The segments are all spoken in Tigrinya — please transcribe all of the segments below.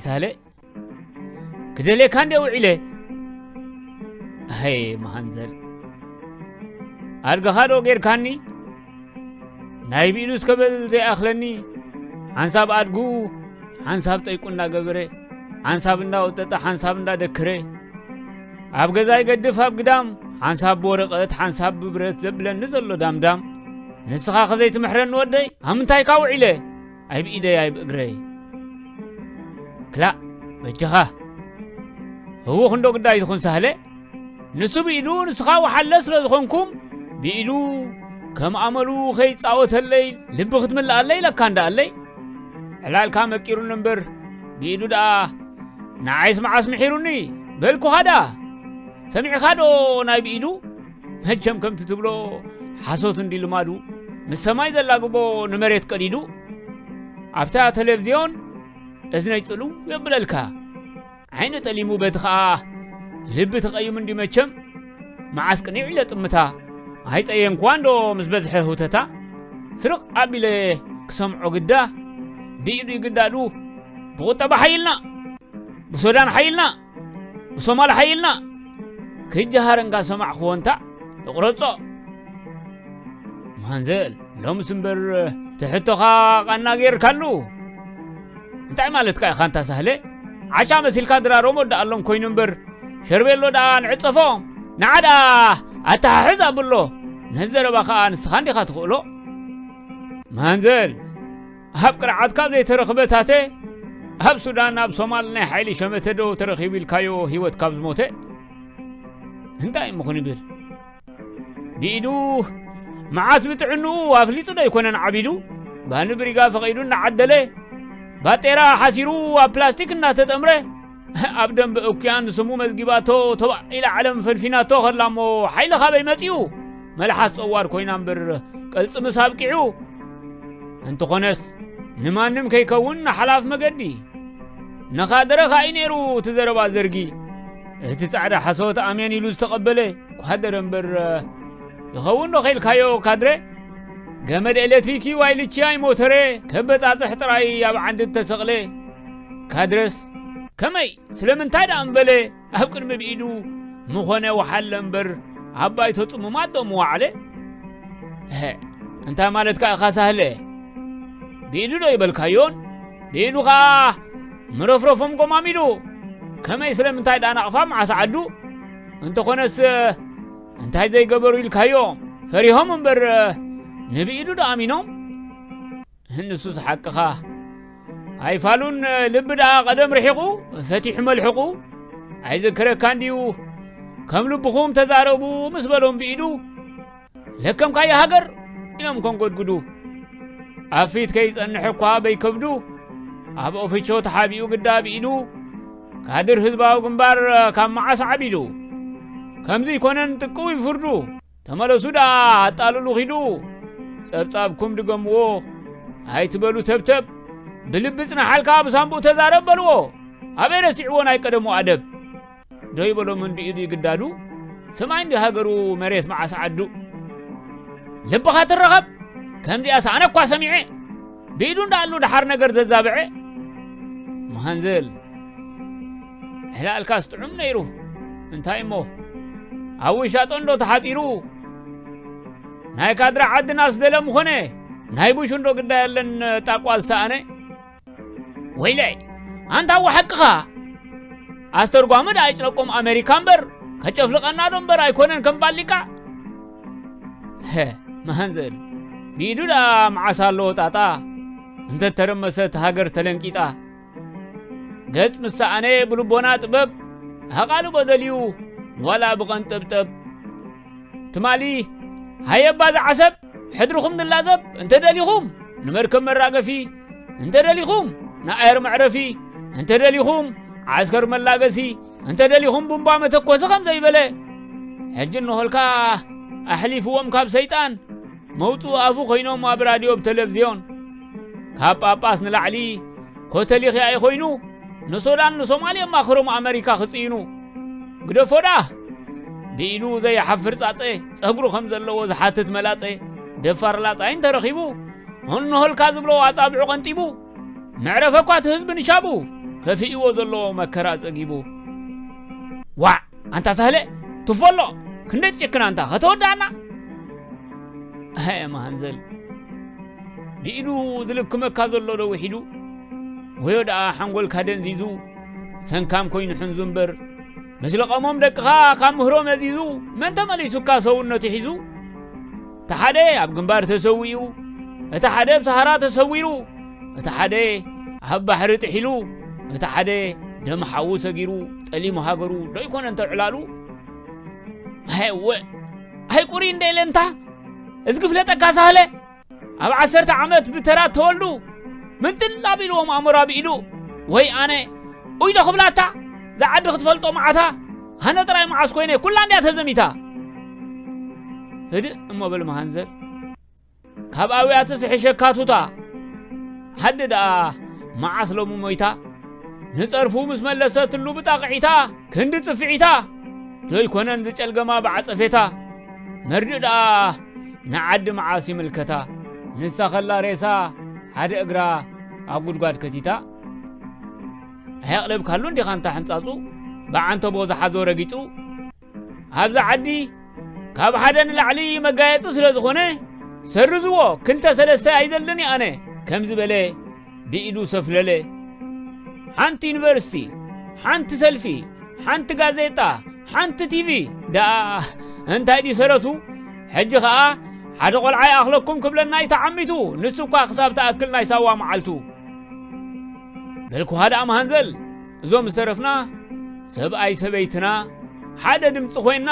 ሳለ፣ ክደልየካ እንደ ውዒለ። ኣይ መሃንዘል፣ ኣድግኻ ዶ ጌርካኒ? ናይ ብኢዱ እስከ በል ዘይኣኽለኒ። ሓንሳብ ኣድጉ ሓንሳብ ጠይቁ እንዳገበረ፣ ሓንሳብ እንዳወጠጠ ሓንሳብ እንዳደክረ፣ ኣብ ገዛ ይገድፍ ኣብ ግዳም፣ ሓንሳብ ብወረቐት ሓንሳብ ብብረት ዘብለኒ ዘሎ ዳምዳም። ንስኻ ከዘይትምሕረኒ ወደይ፣ ኣብ ምንታይካ ውዒለ? ኣይ ብኢደይ ኣይ ብእግረይ። ክላእ በጃኻ፣ ህውኽ እንዶ ግዳይ ዝኹን ሳህለ። ንሱ ብኢዱ ንስኻ ወሓለ ስለ ዝኾንኩም፣ ብኢዱ ከም ኣመሉ ከይጻወተለይ ልቢ ክትምልኣለይ ኢለካ እንዳኣለይ። ዕላልካ መቂሩኒ እምበር ብኢዱ ደኣ ንዓይስ መዓስ ምሒሩኒ በልኩኻ ደኣ። ሰሚዕኻ ዶ ናይ ብኢዱ? መቸም ከምቲ ትብሎ ሓሶት እንዲ ልማዱ፣ ምስ ሰማይ ዘላግቦ ንመሬት ቀዲዱ። ኣብታ ቴሌቪዝዮን እዝነይ ጽልው የብለልካ። ዓይኒ ጠሊሙ በቲ ኸኣ ልቢ ተቐይሙ እንዲ መቸም፣ መዓስ ቅኒዕ ኢለ ጥምታ። ኣይጸየንኳ እንዶ ምስ በዝሐ ህውተታ፣ ስርቕ ኣቢለ ክሰምዖ ግዳ። ብኢዱ ይግዳዱ። ብቁጠባ ሓይልና፣ ብሱዳን ሓይልና፣ ብሶማል ሓይልና፣ ክጀሃረንካ ሰማዕኽዎ እንታ ይቑረጾ። ማንዘል፣ ሎምስ እምበር ትሕቶኻ ቃና ጌርካሉ። እንታይ ማለትካ ኢኻ እንታ ሳህለ? ዓሻ መሲልካ ድራሮም ወዳኣሎም ኮይኑ እምበር፣ ሸርቤሎ ደኣ ንዕጸፎ፣ ንዓ ደኣ ኣተሓሕዝ ኣብሎ። ነዚ ዘረባ ኸኣ ንስኻ እንዲኻ ትኽእሎ። ማንዘል፣ ኣብ ቅርዓትካ ዘይተረኽበ ታተ፣ ኣብ ሱዳን፣ ኣብ ሶማል ናይ ሓይሊ ሸመተ ዶ ተረኺቡ ኢልካዮ ህይወት ካብ ዝሞተ? እንታይ እሞ ክንብል? ብኢዱ መዓስ ብጥዕንኡ ኣፍሊጡ ዶ ኣይኮነን ዓቢዱ? ባኒ ብሪጋ ፈቒዱ እናዓደለ፣ ባጤራ ሓሲሩ ኣብ ፕላስቲክ እናተጠምረ፣ ኣብ ደንበ እኩያን ስሙ መዝጊባቶ፣ ተባኢላ ዓለም ፈንፊናቶ ኸላ እሞ፣ ሓይሊ ኻበይ መጺኡ? መልሓስ ጸዋር ኮይና እምበር፣ ቅልጽምስ ኣብቂዑ። እንተኾነስ፣ ንማንም ከይከውን ንሓላፍ መገዲ። ንኻድረ ኸኣ እዩ ነይሩ እቲ ዘረባ ዘርጊ። እቲ ጻዕዳ ሓሶት ኣሜን ኢሉ ዝተቐበለ ኳደረ እምበር፣ ይኸውን ዶ ኸኢልካዮ ካድረ? ገመድ ኤሌክትሪክ እዩ ኣይልቺ ኣይሞተረ፣ ከበጻጽሕ ጥራይ ኣብ ዓንዲ እተሰቕለ። ካድረስ ከመይ ስለምንታይ ደኣ እምበለ? ኣብ ቅድሚ ብኢዱ ምኾነ ወሓለ እምበር፣ ኣብ ባይቶ ጽሙማት ዶ ምወዓለ? እሀ፣ እንታይ ማለትካ ኢኻ ሳህለ? ብኢዱ ዶ ይበልካዮን? ብኢዱ ኸኣ ምረፍረፎም ጎማሚዱ። ከመይ ስለምንታይ ደኣ ናቕፋ መዓስ ዓዱ? እንተኾነስ እንታይ ዘይገበሩ ኢልካዮ? ፈሪሆም እምበር ንብኢዱ ዶ ኣሚኖም? ንሱስ ሓቅኻ። ኣይፋሉን ልቢ ደኣ ቀደም ርሒቑ፣ ፈቲሑ መልሕቑ። ኣይዝክረካን ድዩ? ከም ልብኹም ተዛረቡ ምስ በሎም ብኢዱ። ለከምካዮ ሃገር ኢሎም ከንጎድጉዱ። ኣብ ፊት ከይጸንሕ እኳ በይከብዱ። ኣብ ኦፊቾ ተሓቢኡ ግዳ ብኢዱ። ካድር ህዝባዊ ግንባር ካብ መዓስ ዓቢዱ? ከምዚ ይኮነን ጥቅው ይፍርዱ። ተመለሱ ደኣ ኣጣልሉ ኺዱ። ጸብጻብኩም ድገምዎ። ኣይትበሉ ተብተብ። ብልቢ ጽንሓልካ ብሳንቡእ ተዛረብ በልዎ። ኣበይ ረሲዕዎ ናይ ቀደሙ ኣደብ? ዶ ይበሎምን ብኢዱ ይግዳዱ። ሰማይ እንዲ ሃገሩ መሬት መዓስ ዓዱ። ልብኻ ትረኸብ። ከምዚኣስ ኣነ እኳ ሰሚዐ። ብኢዱ እንዳኣሉ ደሓር ነገር ዘዛብዐ። መሃንዘል። ዕላልካስ ጥዑም ነይሩ። እንታይ እሞ? ኣብ ውሻጦ እንዶ ተሓጺሩ። ናይ ካድራ ዓድናስ ደለ ምኾነ። ናይ ቡሽ እንዶ ግዳይ ኣለን ጣቋ ዝሰኣነ። ወይለይ፣ ኣንታ እወ ሓቅኻ። ኣስተርጓሚ ደኣ ኣይጭነቆም ኣሜሪካ እምበር፣ ከጨፍልቐና ዶ እምበር ኣይኮነን ከም ባሊቃ። ሀ፣ መሃንዘል። ብኢዱ ደኣ መዓስ ኣለዎ ጣጣ። እንተተረመሰት ሃገር ተለንቂጣ። ገጽ ምስ ሰኣነ ብልቦና ጥበብ፣ ኣቓልቦ ደልዩ ዋላ ብቐንጠብጠብ። ትማሊ ሃየባ ዝዓሰብ ሕድርኹም ንላዘብ፣ እንተ ደሊኹም ንመርከብ መራገፊ፣ እንተ ደሊኹም ንኣየር መዕረፊ፣ እንተ ደሊኹም ዓስከር መላገሲ፣ እንተ ደሊኹም ቡምባ መተኮሲ ከም ዘይበለ። ሕጂ እንሆልካ ኣሕሊፍዎም ካብ ሰይጣን፣ መውጽኡ ኣፉ ኮይኖም ኣብ ራድዮ፣ ኣብ ቴሌቪዝዮን። ካብ ጳጳስ ንላዕሊ ኮተሊኽ ያኢ ኮይኑ፣ ንሱዳን ንሶማል የማኽሮም ኣመሪካ ክጽይኑ። ግደፎ ደኣ፣ ብኢዱ ዘይሓፍር ጻጸ፣ ጸጉሩ ከም ዘለዎ ዝሓትት መላጸ፣ ደፋር ላጻይ እንተረኺቡ፣ እንሆልካ ዝብሎ ኣጻብዑ ቀንጢቡ፣ መዕረፈ እኳ እቲ ህዝቢ ንሻቡ። ከፊእዎ ዘሎ መከራ ጸጊቡ። ዋዕ! ኣንታ ሳህለ፣ ትፎሎ! ክንደይ ትጭክን ኣንታ፣ ከተወዳእና? ኣየ መሃንዘል፣ ብኢዱ ዝልክመካ ዘሎ ዶ ውሒዱ? ወዮ ደኣ ሓንጎልካ ደንዚዙ፣ ሰንካም ኮይኑ ሕንዙ እምበር፣ ምስ ለቐሞም ደቅኻ ካብ ምህሮ መዚዙ፣ መን ተመሊሱካ ሰውነቱ ሒዙ? እቲ ሓደ ኣብ ግንባር ተሰዊኡ፣ እቲ ሓደ ኣብ ሰሃራ ተሰዊሩ፣ እቲ ሓደ ኣብ ባሕሪ ጥሒሉ፣ እቲ ሓደ ደም ሓዉ ሰጊሩ፣ ጠሊሙ ሃገሩ ዶ ኣይኮነን ተዕላሉ? ሃይወ፣ ሃይቁሪ እንደ ኢለ እንታ፣ እዚ ክፍለጠካ ሳህለ፣ ኣብ ዓሰርተ ዓመት ብተራ ተወልዱ፣ ምንጥል ኣቢልዎም ኣሞራ ብኢዱ፣ ወይ ኣነ፣ ኡይ ዶ ክብላታ፣ እዛ ዓዲ ክትፈልጦ መዓታ፣ ኣነ ጥራይ መዓስ ኮይነ፣ ኩላ እንድያ ተዘሚታ። ህድእ እሞ በል መሃንዘል፣ ካብ ኣውያትስ ሕሸካ ቱታ። ሓዲ ደኣ መዓስ ሎሚ ሞይታ፣ ንጸርፉ ምስ መለሰትሉ ብጣቕዒታ፣ ክንዲ ጽፍዒታ፣ ዘይኮነን ዝጨልገማ ብዓጸፌታ። መርድእ ደኣ ንዓዲ መዓስ ይምልከታ፣ ንሳ ኸላ ሬሳ ሓደ እግራ ኣብ ጉድጓድ ከቲታ። ኣየቕለብካሉን ዲኻ እንታ ሕንጻጹ፣ ብዓንተቦ ዝሓዞ ረጊጹ። ኣብዚ ዓዲ ካብ ሓደ ንላዕሊ መጋየጺ ስለ ዝኾነ፣ ሰርዝዎ፣ ክልተ ሰለስተ ኣይደልን ኣነ፣ ከም ዝበለ ብኢዱ ሰፍለለ። ሓንቲ ዩኒቨርሲቲ፣ ሓንቲ ሰልፊ፣ ሓንቲ ጋዜጣ፣ ሓንቲ ቲቪ፣ ደኣ እንታይ ድዩ ሰረቱ? ሕጂ ኸኣ ሓደ ቆልዓ ይኣኽለኩም ክብለና እዩ ተዓሚቱ፣ ንሱ እኳ ክሳብ ትኣክል ናይ ሳዋ መዓልቱ። በልኩኻ ደኣ መሃንዘል፣ እዞም ዝተረፍና ሰብኣይ ሰበይትና ሓደ ድምፂ ኮይንና፣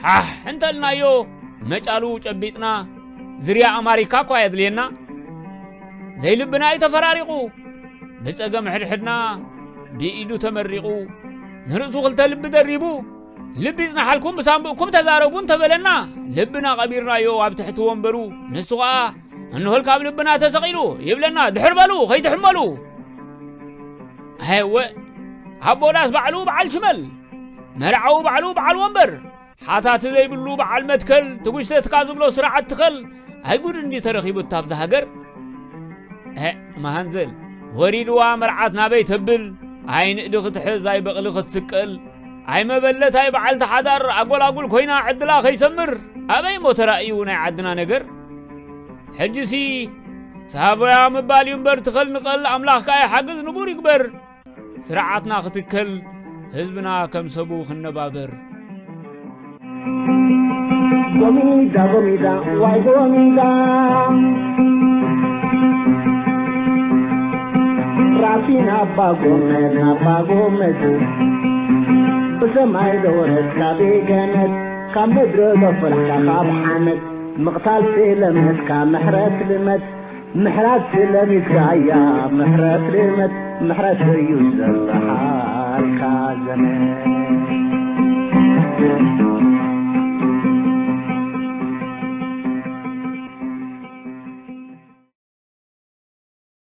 ሓሕ እንተልናዮ መጫሉ ጨቢጥና፣ ዝርያ ኣማሪካ እኳ የድልየና። ዘይልብና እዩ ተፈራሪቑ፣ ብፀገም ሕድሕድና ብኢዱ ተመሪቑ፣ ንርእሱ ክልተ ልቢ ደሪቡ፣ ልቢ ይጽናሓልኩም ብሳንቡእኩም ተዛረቡ እንተበለና፣ ልብና ቀቢርናዮ ኣብ ትሕቲ ወንበሩ፣ ንሱ ኸኣ እንሆል ካብ ልብና ተሰቒሉ ይብለና፣ ድሕር በሉ ከይትሕመሉ። ኣየወ፣ ኣቦ ዳስ ባዕሉ በዓል ሽመል፣ መርዓዊ ባዕሉ በዓል ወንበር፣ ሓታቲ ዘይብሉ በዓል መትከል፣ ትጉሽተትካ ዝብሎ ስርዓት ትኸል። ኣይ ጉድ እንዲ ተረኺቡ እታ ኣብዛ ሃገር። እ፣ መሃንዘል፣ ወሪድዋ መርዓት ናበይ ተብል፣ ኣይ ንእዲ ክትሕዝ፣ ኣይ በቕሊ ክትስቀል፣ ኣይ መበለት፣ ኣይ በዓልቲ ሓዳር፣ ኣጎላጉል ኮይና ዕድላ ከይሰምር፣ ኣበይ እሞ ተራእዩ ናይ ዓድና ነገር? ሕጂሲ ሳቮያ ምባል እዩ እምበር፣ ትኸል ንቐል፣ ኣምላኽ ከኣ ይሓግዝ፣ ንቡር ይግበር። ስርዓትና ክትከል፣ ህዝብና ከም ሰቡ ክነባበር። ጎሚዳ፣ ጎሚዳ፣ ዋይ ጎሚዳ። ራሲና ኣባ ጎመድ፣ ኣባ ጎመድ። ብሰማይ ዘወረድካ ብገነት፣ ካብ ምድሪ ዘፈልካ ካብ ሓመድ። ምቕታል ስለመድካ ምሕረት ልመድ፣ ምሕረት ስለሚድካ እያ ምሕረት ልመድ፣ ምሕረት እዩ ዝበሃልካ ዘመድ።